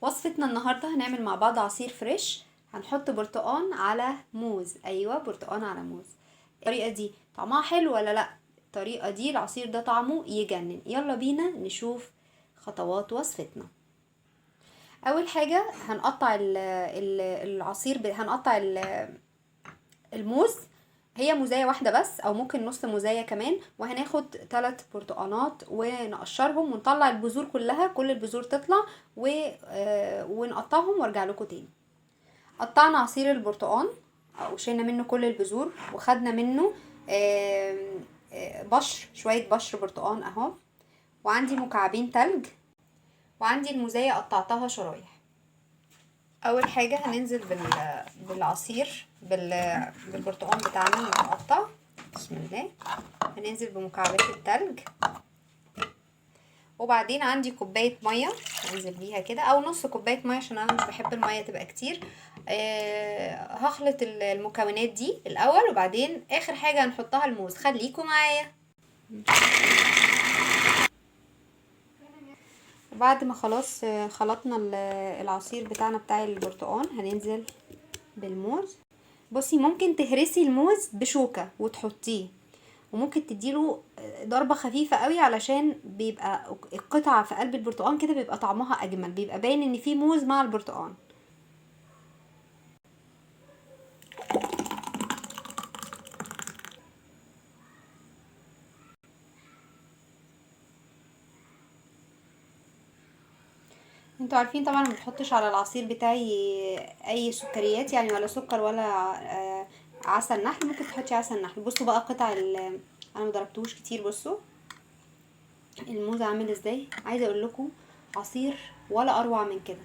وصفتنا النهارده هنعمل مع بعض عصير fresh. هنحط برتقان على موز. ايوه برتقان على موز. الطريقة دي طعمها حلو ولا لا؟ الطريقة دي العصير ده طعمه يجنن. يلا بينا نشوف خطوات وصفتنا. اول حاجة هنقطع العصير، هنقطع الموز. هي موزايه واحدة بس او ممكن نص موزايه كمان. وهناخد 3 برتقانات ونقشرهم ونطلع البذور كلها، كل البذور تطلع ونقطعهم وارجع لكم تاني. قطعنا عصير البرتقان او شيلنا منه كل البذور وخدنا منه بشر، شوية بشر برتقان اهو. وعندي مكعبين تلج، وعندي الموزايه قطعتها شرايح. اول حاجة هننزل بالعصير بالبرتقان بتاعنا المتقطع. بسم الله. هننزل بمكعبات التلج، وبعدين عندي كوباية مية هنزل بيها كده، او نص كوباية مية عشان انا مش بحب المية تبقى كتير. هخلط المكونات دي الاول، وبعدين اخر حاجة هنحطها الموز. خليكم معايا. وبعد ما خلاص خلطنا العصير بتاعنا بتاع البرتقان، هننزل بالموز. بصي ممكن تهرسي الموز بشوكة وتحطيه، وممكن تديله ضربة خفيفة قوي علشان بيبقى القطعة في قلب البرتقان كده بيبقى طعمها اجمل، بيبقى باين ان في موز مع البرتقان. انتوا عارفين طبعا ما بحطش على العصير بتاعي اي سكريات، يعني ولا سكر ولا عسل نحل. ممكن تحطي عسل نحل. بصوا بقى قطع انا ما ضربتهوش كتير. بصوا الموز عامل ازاي. عايزه اقول لكم عصير ولا اروع من كده.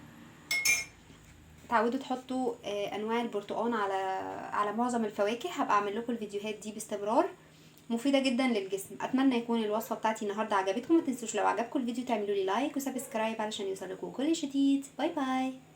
تعودوا تحطوا انواع البرتقان على معظم الفواكه. هبقى اعمل لكم الفيديوهات دي باستمرار، مفيدة جدا للجسم. اتمنى يكون الوصفة بتاعتي النهارده عجبتكم. ما تنسوش لو عجبكم الفيديو تعملوا لي like و subscribe علشان يوصلكم كل جديد. bye bye.